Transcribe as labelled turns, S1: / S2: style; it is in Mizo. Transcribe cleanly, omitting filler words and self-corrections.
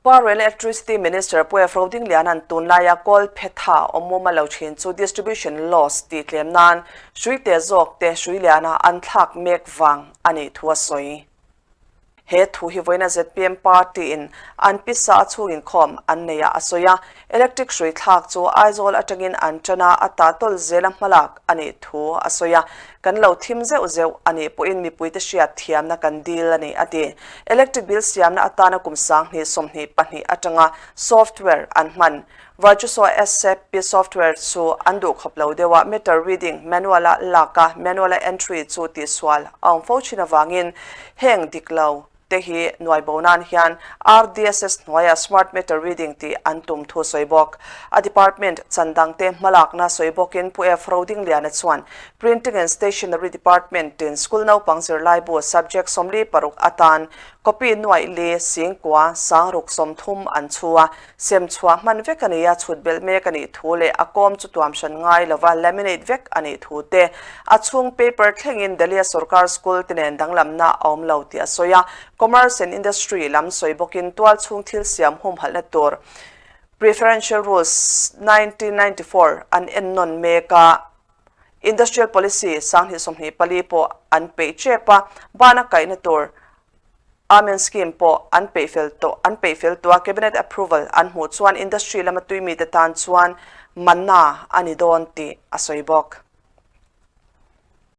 S1: Power and Electricity Minister Pu F. Rodingliana'n tunlaia kawl phetha awm muma lo thin chu distribution loss tih tlem nan hrui te zawk te hrui liana an thlak mek vang a nih thu a sawi. He thu hi vawiina zpm party in an pisa a chhung inkhawm an nei ah a sawi a, electric hrui thlak chu Aizawl atangin an tan a, a tah tawlh zela hmalak a nih thu a sawi a, kan lo thim zeuh zeuh a nih pawhin mipuite hriat thiamna kan dil a ni a ti. Electric bill siamna atana kum 2022 atanga software an hman Virtuoso SAP software chu an duh khawp lo deuh a, meter reading manual a lak a, manual a entry chu tihsual a awm fo thin avangin heng dik lo te hi nuai bo nan hian RDSS hnuaia smart meter reading tih an tum thu sawi bawk. A department chan dangte hmalakna sawi bawkin Pu F. Rodingliana chuan Printing and Stationery Department tin school naupang zirlaibu subject 46 atan copy nuaih li singkua sangruk 30 an chhu a, Sem chhuah hman vek a ni a, chhut belh mek a nih thu leh a kawm chu tuam hran ngai lova laminate vek a nih thu te, a chhung paper thlengin Delhi-a sorkar school te nen danglamna a awm lo tih a sawi a. Commerce and Industry lam sawi bawkin tual chhung thil siam humhalhna tur Preferential Rules 1994 an ennawn mek a, Industrial Policy 2024 pawh an peih tep a, bana kaihna tur Amen Scheme pawh an peih fel tawh an peih fel tawh a, Cabinet approval an hmuh chuan industry lama tui mite tan chuan manna a ni dawn tih a sawi bawk.